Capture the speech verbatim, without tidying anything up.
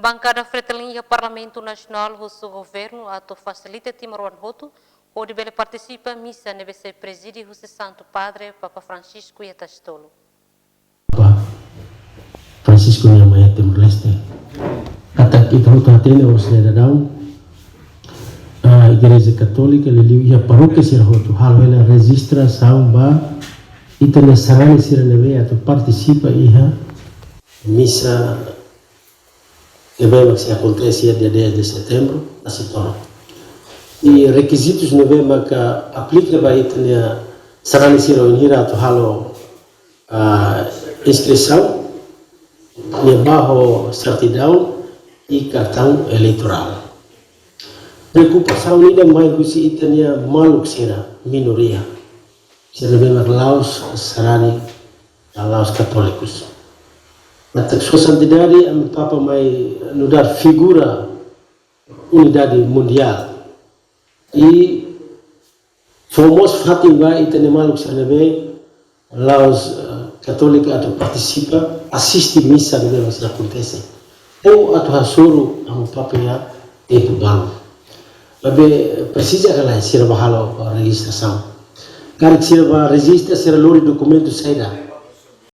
Bankada Fretilin iha Parlamentu Nasionál husu governu atu fasilita timoroan hotu hodi bele partisipa misa ne'ebé sei prezide husi Santu Padre Papa Francisco iha Tasitolu. Papa Francisco nia mai iha Timor-Leste. Katak ita hotu hatene, oras ne'e daudaun, ah, Igreja Katólika liuliu iha parókia sira hotu halo hela rejistrasaun ba ita-nia sarani sira ne'ebé atu partisipa iha misa ne'ebé mak sei akontese iha dia dez de setembro, Tasitolu. I rekizitus ne'ebé maka aplika ba ita-nia sarani sira wainhira atu halo, ah, inskrisaun, ne'e ba ho sertidaun i kartaun eleitorál. Preokupasaun ida mai husi ita-nia maluk sira minoria, sira ne'ebé mak la'ós sarani, la'ós katólikus. Katak Sua Santidade, Amu Papa mai nu'udar figura unidade mundiál. I fó mós fatin ba ita-nia maluk sira ne'ebé la'ós, eh, katólika atu partisipa, asiste misa ne'ebé mak sei akontese. Ou atu hasoru Amu Papa iha tempu balu. Maibé presiza ka lae sira bá halo rejistrasaun? Karik sira bá rejista, sira lori dokumentu saida?